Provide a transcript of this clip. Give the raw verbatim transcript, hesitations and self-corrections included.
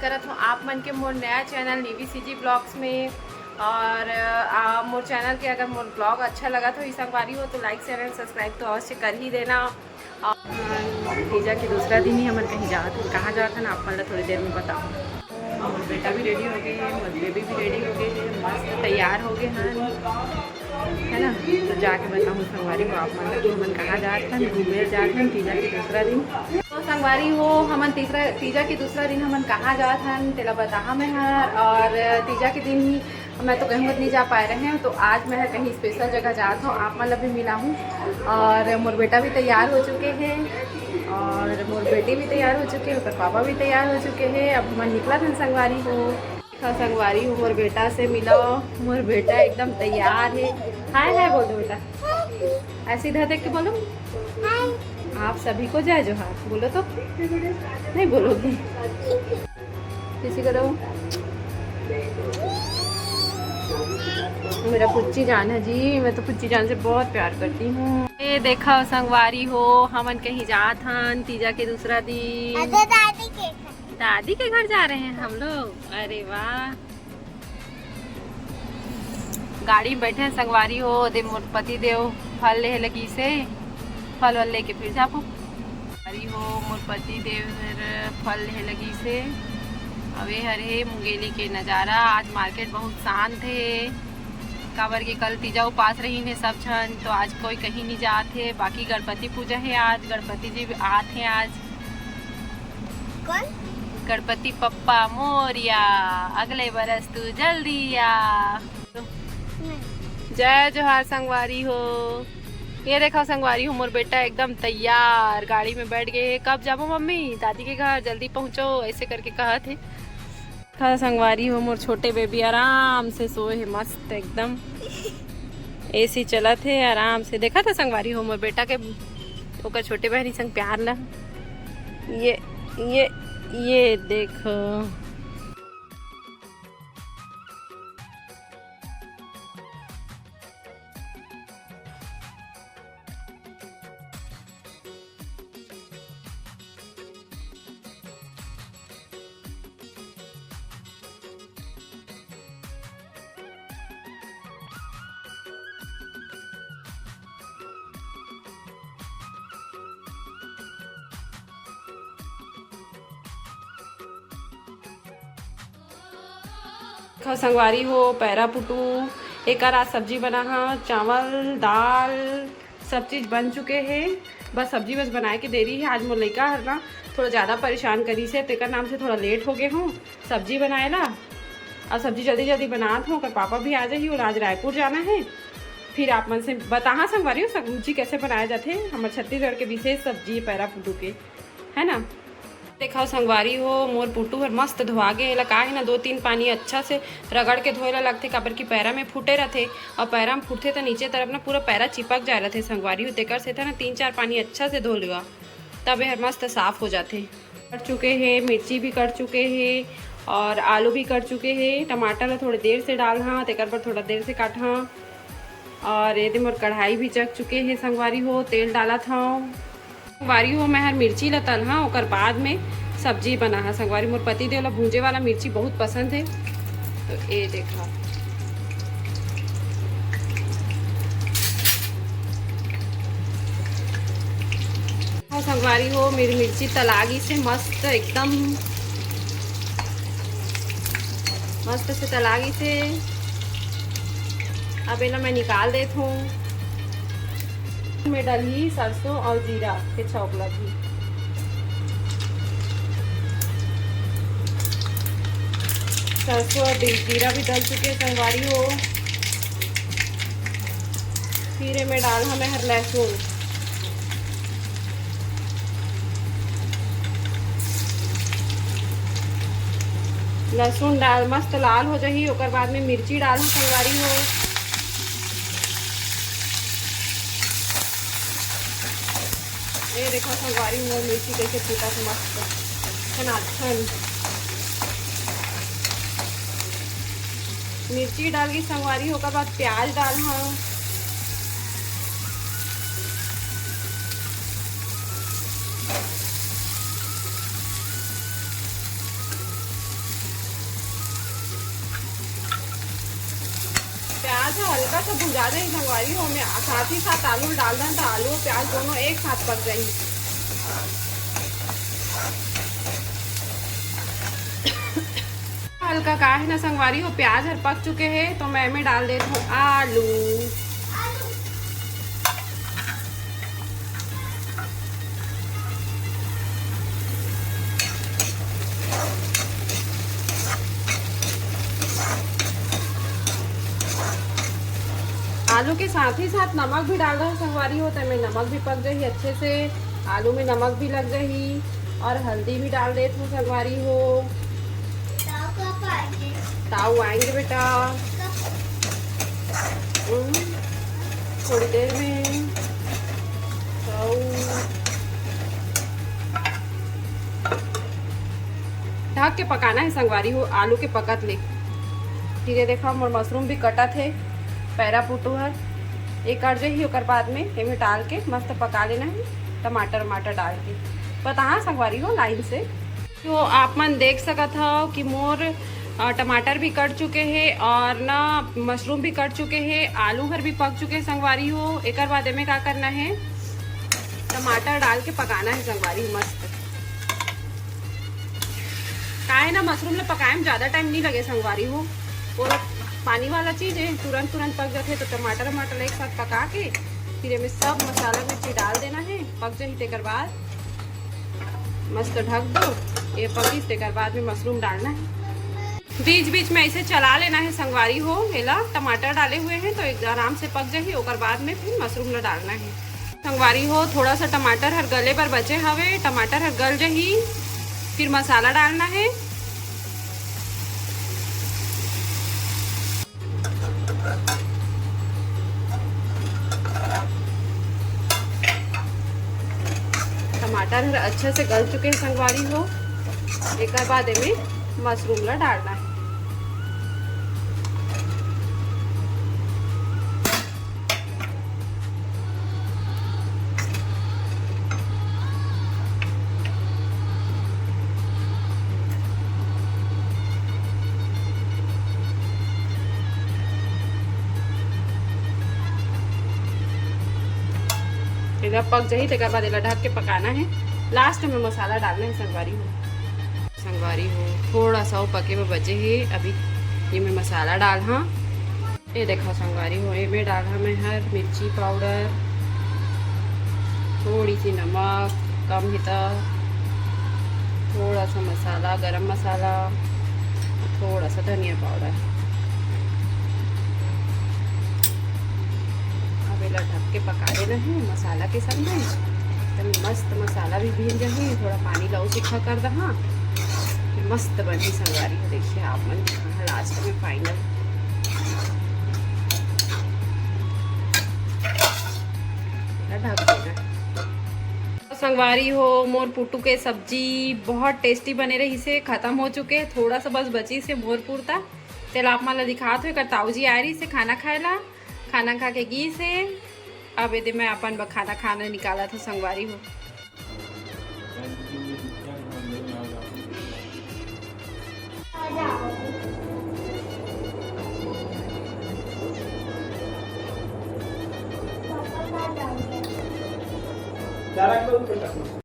करत हूँ आप मन के मोर नया चैनल नीवी सीजी ब्लॉग्स में। और आ, मोर चैनल के अगर मोर ब्लॉग अच्छा लगत होही संगवारी हो, तो लाइक, शेयर एंड सब्सक्राइब तो अवश्य कर ही देना। और तीजा के दूसरा दिन ही हमन कहीं जात हन। कहाँ जात हन, आप मन ला थोड़ी देर में बताओ। मोर बेटा भी रेडी हो गए हे, मोर बेबी भी रेडी हो गए हे, मस्त तैयार हो गए हन, है ना? तो जाके बताहूँ संगवारी हो आप मन ला कि हमन कहाँ जात हन, घूमे जात हन तीजा के दूसरा दिन। तो संगवारी हो, हमन तीसरा, तीजा के दूसरा दिन हमन कहाँ जात हन, तेला बताहा मैं हर। और तीजा के दिन ही मैं तो कहीं नहीं जा पाए रहे हूँ, तो आज मैं कहीं स्पेशल जगह जात हूँ, आप मन ला भी मिलाहूँ। और मोर बेटा भी तैयार हो चुके हैं, और मोर बेटी भी तैयार हो चुके हैं, ओकर पापा भी तैयार हो चुके हैं। अब हमन निकलत हन संगवारी हो। देखा संगवारी हो, मोर बेटा से मिलो, मोर बेटा एकदम तैयार है। हाय हाय बोल दो बेटा, ऐसे इधर देख के बोलो। आप सभी को जय जोहार बोलो तो। नहीं बोलोगी? किसी को दो। मेरा पुच्ची जान है जी, मैं तो पुच्ची जान से बहुत प्यार करती हूँ। ये देखा संगवारी हो, हमन कहीं जात हन तीजा के दूसरा दिन। अरे दादी के घर। दादी के घर जा रहे हैं हम लोग। अरे वाह। गाड़ी में बैठे हैं संगवारी हो, दे मोर पति देव फल लेहे लगी से, फल वल लेके फिर जाबो। संगवारी हो, मोर पति देव हर फल लेहे लगी से। अबे हर हे मुंगेली के नजारा। आज मार्केट बहुत शांत हे, काबर के कल तीजा उपास रहीन हे सब झन, तो आज कोई कहीं नहीं जात हे। बाकी गणपति पूजा हे आज, गणपति जी भी आत हे आज। कौन? गणपति पप्पा मोरिया, अगले बरस तू जल्दी आ। जय जोहार संगवारी हो। ये देखो संगवारी हो, मोर बेटा एकदम तैयार, गाड़ी में बैठ गए हे। कब जाबो मम्मी? दादी के घर, जल्दी पहुँचो, ऐसे करके कहत हे। देखा संगवारी हो, मोर छोटे बेबी आराम से सोए हे, मस्त एकदम। एसी चलत हे आराम से। देखा था संगवारी हो, मोर बेटा के, ओकर छोटे बहनी संग प्यार ला। ये, ये, ये देखो। खाओ संगवारी हो, पैरा पुटू, एकर आज सब्जी बना हा, चावल, दाल, सब चीज बन चुके हे। बस सब्जी बस बनाए के देरी हे। आज मोर लइका हर ना थोड़ा ज्यादा परेशान करिस हे, तेकर नाम से थोड़ा लेट हो गए हूँ सब्जी बनाए ला। अब सब्जी जल्दी जल्दी बनात हूँ, ओकर पापा भी आ जाही, ओला आज रायपुर जाना हे। फिर आप मन से बताहा संगवारी हो, सब्जी कैसे बनाया जाथे, हमर छत्तीसगढ़ के विशेष सब्जी पैरा पुटू के, है ना। देखाओ संगवारी हो, मोर पुटू हर मस्त धोआ गे। एला का हे ना, दो तीन पानी अच्छा से रगड़ के धोए ला लगथे, काबर कि पैरा में फूटे रथे, और पैरा में फूटथे त नीचे तरफ ना पूरा पैरा चिपक जाए रथे संगवारी हो। तेकर से था ना, तीन चार पानी अच्छा से धो लेवा, तब एहर मस्त साफ हो जाथे। कट चुके हे, मिर्ची भी कट चुके हे और आलू भी कट चुके हे। टमाटर ला थोड़े देर से डालहा, तेकर बर थोड़ा देर से काटहा। और ये दे मोर कढ़ाई भी जग चुके हे संगवारी हो, तेल डालत हव। संगवारी हो, मैं हर मिर्ची ला तलहा, ओकर बाद में सब्जी बनाहा। संगवारी, मोर पति देव ला भूंजे वाला मिर्ची बहुत पसंद हे, तो ये देखा। हाँ संगवारी हो, मेरी मिर्ची तला गिस हे मस्त एकदम, मस्त से तला गिस हे। अब एला मैं निकाल देत हूँ। मैं डलही सरसों और जीरा के छौंक लगही। सरसों और डी-, जीरा भी डल चुके हे संगवारी हो। फिर एमे डालहा मैं हर लहसुन। लहसुन डाल मस्त लाल हो जाही, ओकर बाद में मिर्ची डालहा संगवारी हो। ये देखो संगवारी हो, मिर्ची कैसे फूटा मस्त, है ना, अच्छा। मिर्ची डाल के संगवारी, ओकर बाद प्याज डालहा। अच्छा, हल्का सा भुंजा जाही संगवारी हो, मैं साथ ही साथ आलू डाल दें, तो आलू और प्याज दोनों एक साथ पक जाही। हल्का का है ना संगवारी हो, प्याज हर पक चुके हैं, तो मैं में डाल देती हूँ आलू। आलू के साथ ही साथ नमक भी डाल रहा हूँ संगवारी हो, तो मैं नमक भी पक जाही अच्छे से, आलू में नमक भी लग जाही। और हल्दी भी डाल देत हूँ संगवारी हो। ताऊ आएंगे बेटा। हम्म, थोड़ी देर में। ताऊ ढक के पकाना है संगवारी हो, आलू के पकत ले। फिर ये देखो, मोर मशरूम भी कटत है, पैरा पुटू हर। ये कट जाही, ओकर बाद में एमे डाल के मस्त पका लेना है, टमाटर वमाटर डाल के। बताहा संगवारी हो लाइन से। तो आप मन देख सकत हव कि मोर, अ, टमाटर भी कट चुके हैं और ना मशरूम भी कट चुके हैं, आलू हर भी पक चुके हैं संगवारी हो। एकर बाद एमे का करना है, टमाटर डाल के पकाना है संगवारी हो मस्त। का है ना, मशरूम ला पकाए में ज्यादा टाइम नहीं लगे संगवारी हो, वो पानी वाला चीज है, तुरंत तुरंत पक जाथे। तो टमाटर वमाटर एक साथ पका के फिर एमे सब मसाला मिर्ची डाल देना है, पक जाही तेकर बाद मस्त ढक दो, ये पकिस तेकर बाद में मशरूम डालना है। बीच बीच में ऐसे चला लेना है संगवारी हो, एला टमाटर डाले हुए हैं तो एक आराम से पक जाही, ओकर बाद में फिर मशरूम ला डालना है। संगवारी हो, थोड़ा सा टमाटर हर गले बर बचे हवे, टमाटर हर गल जही, फिर मसाला डालना है। टमाटर हर अच्छा से गल चुके हैं संगवारी हो, एक बाद एमे मशरूम ला डालना है। एला पक जाही, तेकर बाद एला ढक के पकाना है। लास्ट में मसाला डालना है संगवारी हो। संगवारी हो, थोड़ा सा वो पके में बचे है, अभी ये मैं मसाला डाल हाँ। ये देखा संगवारी हो, एमे डालहा मैं हर मिर्ची पाउडर, थोड़ी सी नमक, कम ही त थोड़ा सा मसाला, गरम मसाला, थोड़ा सा धनिया पाउडर। अब एला ढक के पका देना है मसाला के संग में। एकदम मस्त मसाला भी भीन जाही। थोड़ा पानी लाऊ सूखा कर दहा, मस्त बनही संगवारी हो। देखिए आप मन, लास्ट में फाइनल ढक देना। तो संगवारी हो, मोर पुटू के सब्जी बहुत टेस्टी बने रहिसे, खत्म हो चुके, थोड़ा सा बस बचिसे मोर पुरता। तेला आप मन ला दिखात हो, एकर ताऊ जी आए रहिसे खाना खाए ला, खाना खा के गिसे। अब एदे मैं अपन ब-, खाना खाना निकालत हो संगवारी हो।